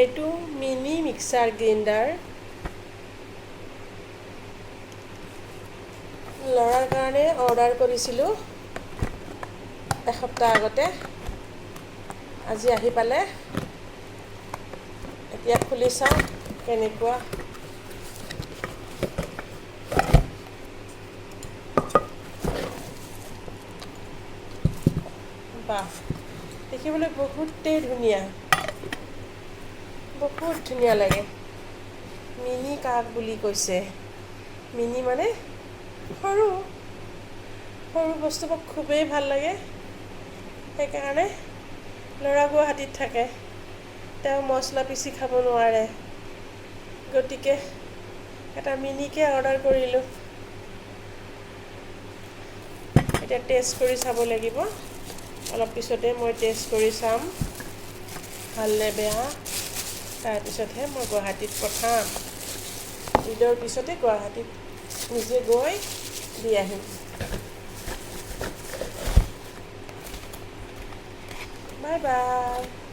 এইটো mini mixer grinder. ল'ৰাৰ কাৰণে অৰ্ডাৰ কৰিছিলোঁ এসপ্তাহ আগতে। আজি আহি পালে। এতিয়া খুলি চাওঁ কেনেকুৱা। বাহ, দেখিবলৈ বহুতেই ধুনীয়া, বহুত ধুনীয়া লাগে। মিনি কাক বুলি কৈছে? মিনি মানে সৰু। সৰু বস্তু মোক খুবেই ভাল লাগে। সেইকাৰণে ল'ৰা গুৱাহাটীত থাকে, তেওঁ মছলা পিচি খাব নোৱাৰে, গতিকে এটা মিনিকে অৰ্ডাৰ কৰিলোঁ। এতিয়া টেষ্ট কৰি চাব লাগিব। অলপ পিছতে মই টেষ্ট কৰি চাম ভাল নে বেয়া। তাৰপিছতহে মই গুৱাহাটীত পঠাম। ঈদৰ পিছতে গুৱাহাটীত নিজে গৈ দি আহিম। Bye bye.